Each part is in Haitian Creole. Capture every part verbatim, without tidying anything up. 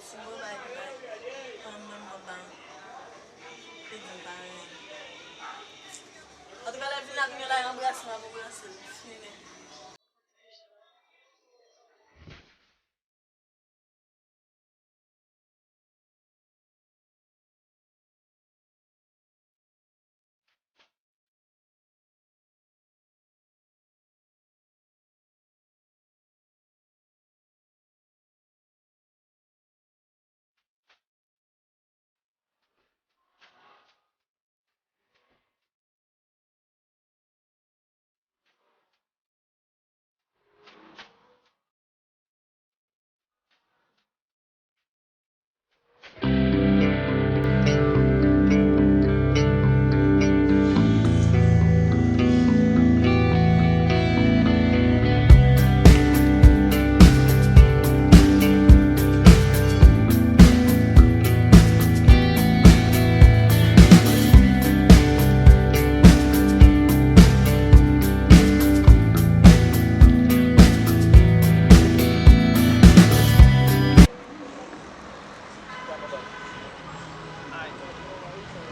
Si m remake bagay, pa m menm mwen pa. Li di m pa renmen. Antouka, lè l vin la, kounye a la, anbrase m ap anbrase l. Fini.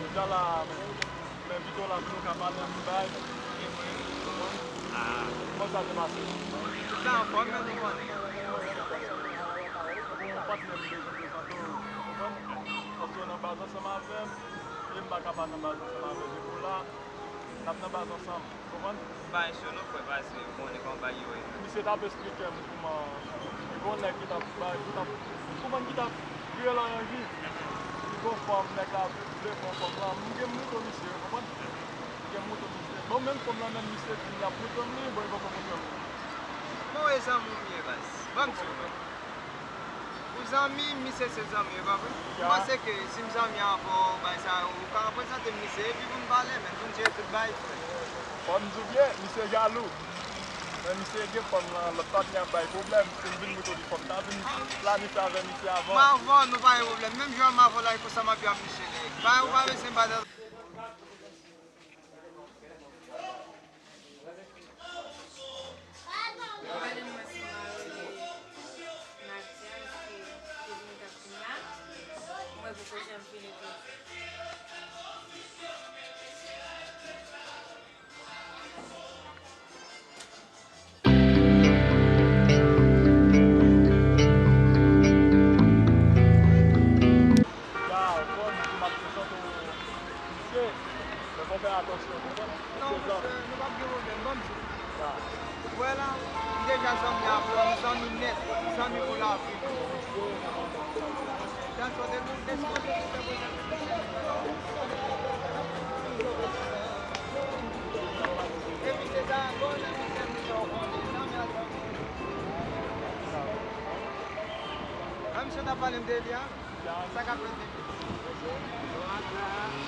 Jodi a la, m envite w la pou nou ka pale anpil bagay. Kòman sa te pase? Sa anfòm, men nou konnen. Gon patnè m bezwen prezante w, ou konprann? Paske w nan baz ansanm avè m, e m pa ka pa nan baz ansanm avè w. Depi w la, n ap nan baz ansanm, ou konprann? Bay sou nou, frè, paske ou konnen kòman bagay yo ye. Misye t ap esplike m kòman, gen yon nèg ki t ap bay, ki t ap, ou konprann, ki t ap vire l an anvi. Li gon fanm, nèg la vle pran fanm lan. M gen mouto misye, ou konprann? M gen mouto misye. Bon, menm fanm lan, menm misye di l ap mouto m li, bon, li poko mouto m li. Bon, e zanmi w m ye, baz. Ban m di w. Ou zanmi m, misye se zanmi, e pa vre? Ou panse ke si m zanmi avè w, bay sa yo, ou ka prezante m misye, epi pou n pale, men pou n jere tout bay, frè. Fò m di w byen, misye jalou. Men misye gen fanm lan, lòt patnè ap bay pwoblèm. Si m vin mouto li, fò m ta vin planifye avè misye avan. M avè w, nou pa gen pwoblèm. Menm jan m avè w la, e konsa m ap viv ak misye, nèg. Ba, ou pa bezwen ba. Gade mwen si m a rele Nadia, èske li te vin tap vin la? Mwen poko janm fini tou. Ya, ou konn, m ap prezante w misye, men fò w fè atansyon, ou konprann? Non, monchè, nou p ap gen pwoblèm, ban m di w. Ou wè la, m deja zanmi avè w, m zanmi nèt, m zanmi pou lavi. That's what they do, that's what they do. Epi se sa, bon, nan misye, misye, w konnen, zanmi a zanmi. A, misye t ap pale m de li a? Sa k ap fèt depi?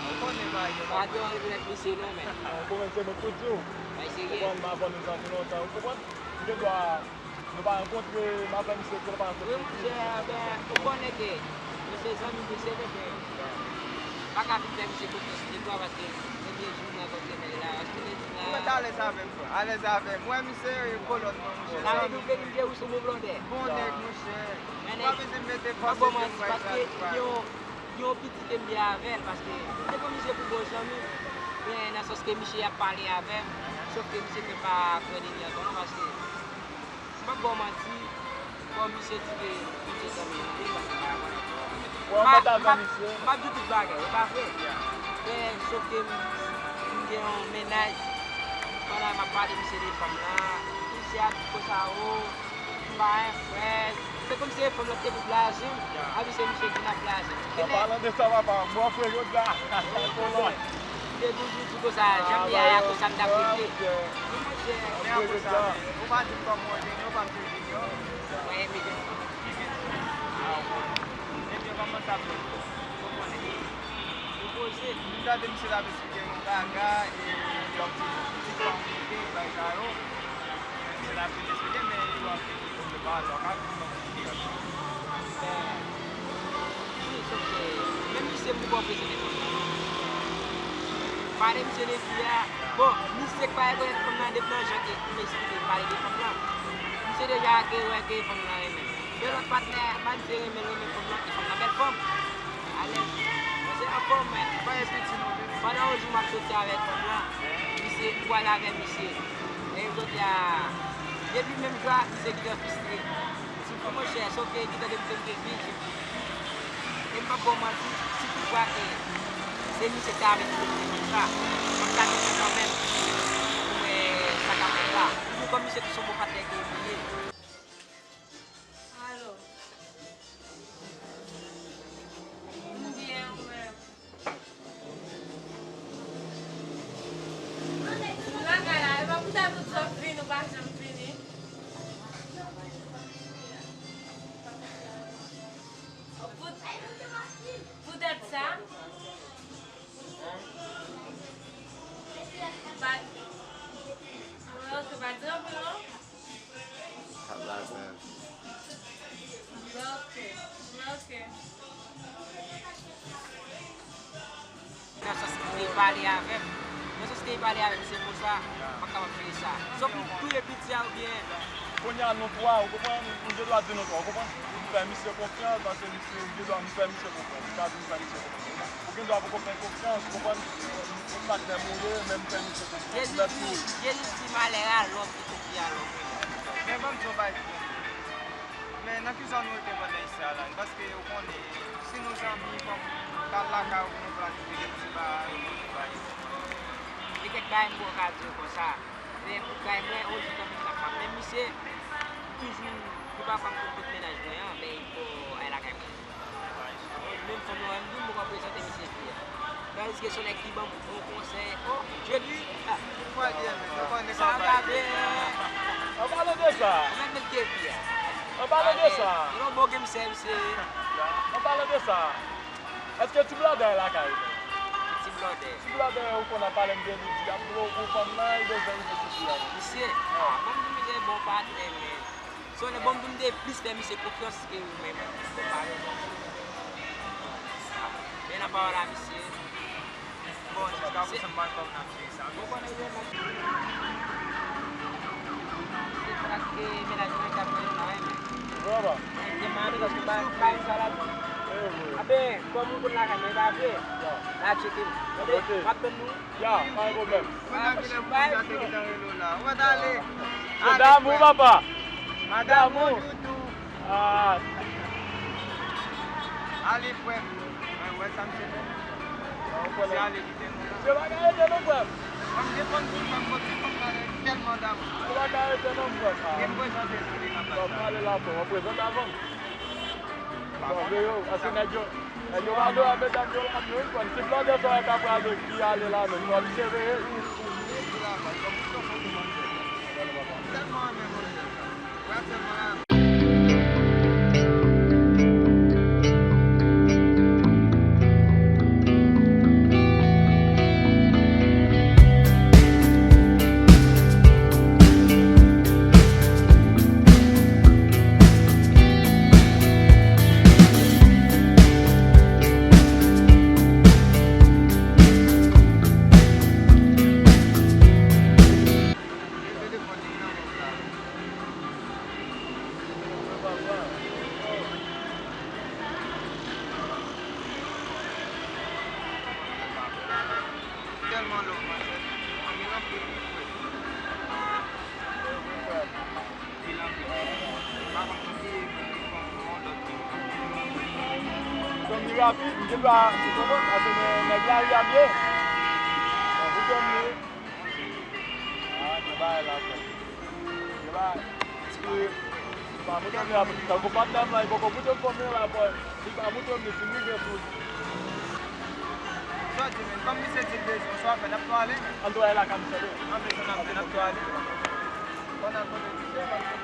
Ou konnen bagay yo. Pa gen yon regrèt misye non, men. Ou konprann se nou k pou di w. Bay serye. Ou konprann m avè w nou zanmi lontan, ou konprann? M gen dwa nou pa rankontre, m avè misye ke nou pa rankontre. Wi, monchè, ben, ou konnen ke nou se zanmi misye, men ke pa ka vin fè misye konfyans de twa, paske premye jou m rankontre nèg la, paske nèg la. Ou mèt alèz avè m, frè. Alèz avè m. Mwen, misye, e kolòn mwen, monchè. Sa vle di w vle vin vye ou sou bon blòdè. Bon nèg, monchè. Men nèg, m ap ba w manti, paske gen yon, gen yon pitit ke m gen avè l, paske m te pran misye pou bon zanmi m. Men nan sans ke misye ap pale avè m, sof ke misye fè m pa kwè de li ankò non, paske m p ap ba w manti, fò misye di ke misye zanmi m vre, paske m pa konnen. M ap, m ap, m ap di w tout bagay, e pa vre? Men sof ke m, m gen yon mennaj, pandan m ap pale misye de fanm lan, misye ap di konsa, o, m pa gen frè. Se kòmsi se fanm lan ki te pou blaze m. Epi se misye ki vin ap blaze m. An palan de sa, papa, m ofri yo dja. Kolòn. M te toujou di konsa, jan m ye a, konsa m t ap rete. Wi, monchè. Men apre sa, ou pa di m kòman w ye, ou pa m di w di yo. Mwen, Emilien. Ebyen, kòman sa fèt? Ou konnen. Ou poze. M tande misye t ap esplike yon bagay, e yon ti, ti kòmite, bagay sa yo. Misye t ap vin esplike, men yo ap vin kontre pa la, w ka vin kontre. Wi, sòf ke menm misye m poko prezante fanm nan. Pale misye de fi a. Bon, misye k pa rekonèt fanm nan depi nan jan ke m esplike pale de fanm nan. Misye deja ke wè ke fanm nan renmen. Lòt patnè a, misye renmen, renmen fanm nan, e fanm nan bèl fanm. Alèz. Misye anfòm, men. Pandan yon jou m ap soti avèk fanm nan, misye, m pwale avè misye. E jodi a, depi menm jou a, misye gentan fristre. Monchè, se ke gentan depi depi depi, e m p ap ba w manti, si toutfwa ke se misye ki ta avèk mwen konsa, m ap gade sa kanmenm pou wè sa k ap fèt la. Toujou kòm misye ki se yon bon patnè ke li ye. Alo. M byen, ou menm? M lakay la, e pa poutèt ou twò vini, ou pa janm vini. Pout-, poutèt sa, pa, pa di anpil non. Sa blag menm. Bloke, bloke. Nan sans ke li pale avè m, nan sans ke li pale avè m, se konsa, m ap kapab fini sa. Swa pou m touye piti a oubyen. Kounye a nou twa, ou konprann? M gen dwa di nou twa, ou konprann? M fè misye konfyans, paske misye, m gen dwa m fè misye konfyans. M ka di m fè misye konfyans. Ou gen dwa poko fè konfyans, ou konprann? Yon patnè m ou ye, men m fè misye konfyans. Jezi di, Jezi di, malè a lòm ki konfye a lòm. Men ban m di yon bagay pou ou. Men nan ki zòn ou rete pandan isi a la? Paske ou konnen, si nou zanmi, fò m t al lakay ou pou nou planifye kèk ti bagay, ou konnen bagay. Gen kèk bagay m poko ka di w konsa. Men pou kay mwen, on jou tanpri m t ap fè. Men misye, toujou, li pa fè m tout, tout mennaj mwen an, men li poko al lakay mwen. Menm fanm nan, menm li m poko prezante misye fi a. Tandiske se yon nèg ki ban m bon konsèy. Oh, Jedi! Ah. Ou pral byen, men, ou konnen sa va byen. An palan de sa. Ou mèt met kepi a. An palan de sa. Yon bon game sè, misye. An palan de sa. Èske ti blòdè lakay ou? Ti blòdè. Ti blòdè, ou konn ap pale m de li, di ap gwo gwo fanm nan, li bezwen rive sou fi a. Misye, ah, ban m di misye bon patnè, men. Se yon nèg, bon, m te plis fè misye konfyans ke ou menm, konpare. Men nan pawòl a misye. Bon, jiska prezan m pa konn kòman n ap jere sa. Ou konnen yo menm. Se paske mennaj mwen k ap jwenn nan, men. Vrèman. Gen mari, paske pa, pa yon sa la. Aben, kòm ou konn lakay mwen, e pa vre? La tcheke m. Tande, m ap tann nou. Ya, pa gen pwoblèm. Mwen nan vilaj mwen te gentan rele w la. Ou pa t ale. Madanm ou, papa. Madanm ou, Doudou. Ah. Ale, frè m. Mwen wè sa misye fè. Se ale kite nou la. Misye pa ka rete non, frè m. Mwen m defann pou l, frè m, kote fanm nan tèlman damou. Misye pa ka rete non, frè m. Gen m prezante l pou li nan plas la. Pale la, frè m. Ou prezante avan m. Bon, yo, yo, paske nèg yo, nèg yo pa dwe wè medam yo la, nou, konn ti blòdè sa yo ka pral ki ale la menm, fò misye veye. Tèlman love, manzè. Anpil, anpil, wi, frè. Anpil, anpil. Fanmi rapid, m gen dwa, ou konprann, paske mwen nèg lari a m ye. Bon, pou fanmi. Ah, gen bagay la, frè. Gen bagay. Li pa montre m li la, tankou patnè m lan, li poko montre m fanmi an la, frè. Li pa montre m li, si m rive sou li. Sa w di, men, kòm misye di l bezwen, sa w ap fè, n ap tou ale, men. Ann tou ale lakay misye, wi. Ann bezwen, n ap fè, n ap tou ale. Pandan kote misye, pandan.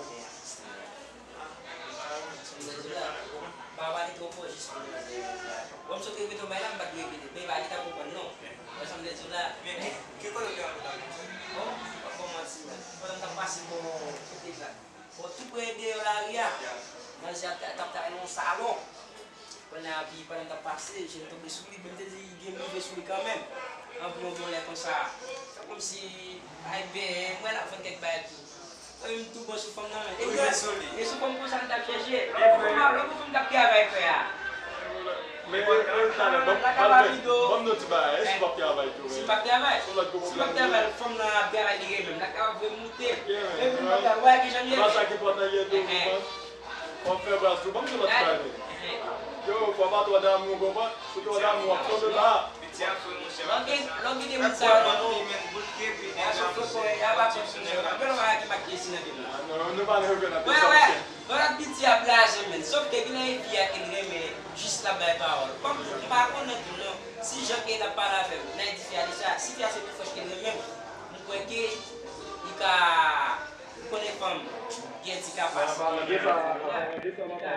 Bon, m sot repete yon bagay la, m pa t repete. Men pa gentan konprann, non. Wè sa m te di w la. Men, ki kote w te al konsa? Bon, m p ap ba w manti, men. Pandan m t ap pase bò kote la. Bon, tou pre deyò lari a. Manzè ap ta-, t ap travay nan yon salon. Pandan, epi pandan m t ap pase, je m tonbe sou li. Bon, m te di, gen m rive sou li kanmenm. Anpi yon bon lè konsa. Fè kòmsi, ay, ben, mwen l ap vann kèk bagay tou. Mwen menm tou bon sou fanm nan, men. Wi, e sou fanm konsa m t ap chèche. Lòt bon fanm, lòt bon fanm k ap travay frè a. Men, men, men, talè, ban m, ban m, ban m nou ti bagay. E si w p ap travay tou, men? Si m p ap travay? Si w p ap travay, fanm nan ap travay li renmen m. L ap travay moute. Epi m p ap travay, wè ki jan l ye. Se pa sa ki enpòtan ye tou, w konprann? W ap fè bras tou. Ban m di w lòt bagay, men. Yo, fò pa twò damou, w konprann? Si w twò damou, w ap tonbe ba. Lè w gen, lè w gen de moun sa yo nan men w, a sou fo kò, y a pa fè sou nèg la. Gade yon bagay ki make isi nan tèt la. Non, nou pa nan revè nan tèt sa. Wè, wè. Lè w ap piti ap blaze, men. Sòf ke gen nan fi a ke l renmen, jis l ap bay pawòl. Kòm m pa konnen tou, non. Si jan ke l ap pale avè m, nan dife a deja, si fi a se pi fòs ke l renmen m, m kwè ke li ka Ou konnen fanm gen ti kapasite. Li ka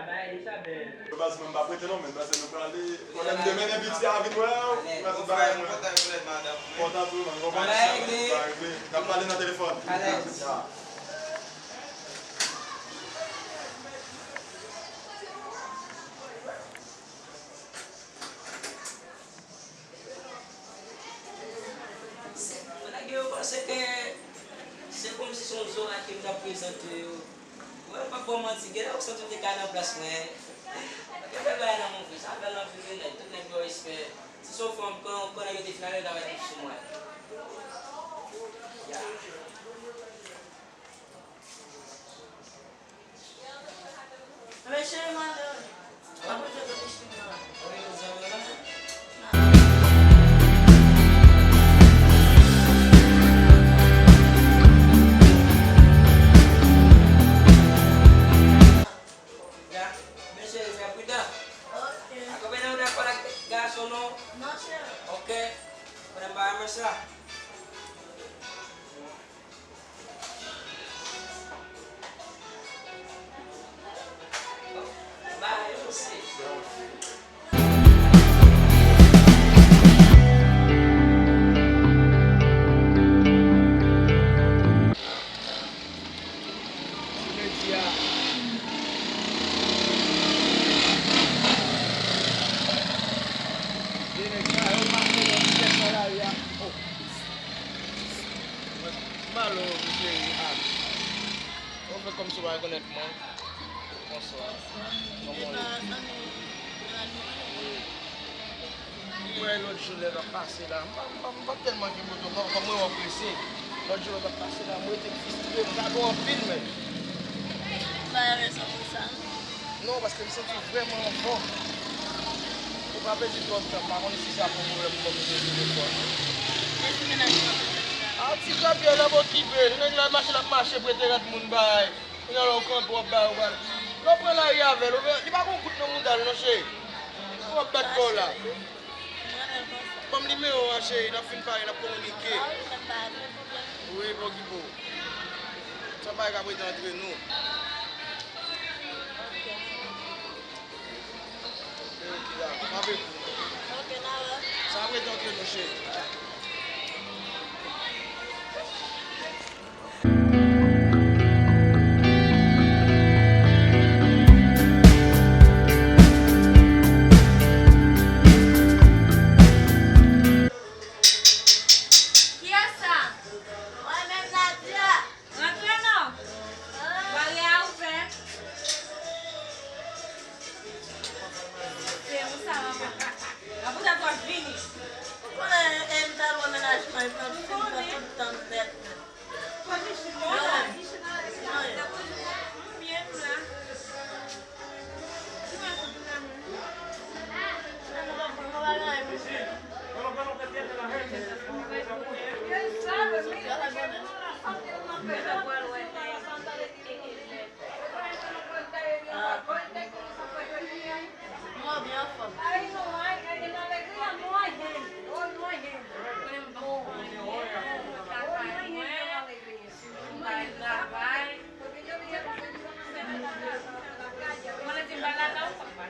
bay deja, men. Baz, mwen m pa prete non, men baz nou prale. Pandan m demen, envite a vin wè w. Mèsi bagay mwen. Kontan tou, man. Konprann? Bagay regle. N ap pale nan telefòn. Alèz. Ya. Nèg yo panse ke se kòmsi se yon zorat ke m t ap prezante yo. Mwen, m p ap ba w manti, genlè ou santi w te ka nan plas mwen. Mwen te fè bagay nan move, sa fè l anvi vin nèg, tout nèg yo respè. Si se yon fanm, kan, kan nèg yo te fin ale, yo t ap ret sou mwen. Ya. Mesye, mwen, mwen, mwen, Ya, mesye, fè pridan. Ok. Akonpanye w dakò ak gason, non? Non, cheri. Ok. Pandan m pa renmen sa. Malo, mesye, a. Ou fè kòmsi w pa rekonèt mwen. Bonswa. Kòman w ye? Wi. Ou wè lòt jou lè w t ap pase la, m pa, m pa, m pa t tèlman gen moto, kòm, kòm mwen wè w prese. Lòt jou lè w t ap pase la, mwen te fristre, m ta bon anpil menm. M pa renmen sa pou sa, non. Non, paske m santi w vrèman anfòm. Ou pa pèdi twòp tan, m pa konnen si sa pou pwoblèm kòm telefòn. Eske mennaj ou ap fè sa? A, ti Jean Pierre, lè m okipe, nèg la mache, l ap mache, prete rad moun bay. Kounye a la, ou kanpe, w ap bay, ou bay. Lè w pran lari avè l, ou wè, li pa gon gout nan mouda l, non, cheri. Ou ap bat kò w la. Ban m nimewo w an, cheri, n ap fin pale, n ap kominike. Wi, pa okipe w. Sa bagay k ap rete antre nou. Ok, la, pa vle. Ok, n a wè. Sa ap rete antre nou, cheri. Kiyès sa? Mwen menm, Nadia. Rantre non. Baryè a ouvè. Se ou sa, manman. An poutèt w ap vini. Ou konnen, e, m t al wè mennaj mwen, m t ap fin pran tout tan m nèt, nèt. Mwen la, m byen, m la. Mwen di m pa lakay ou, papa.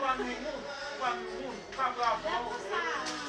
pa menm moun, ou pa menm moun, ou pa bravo.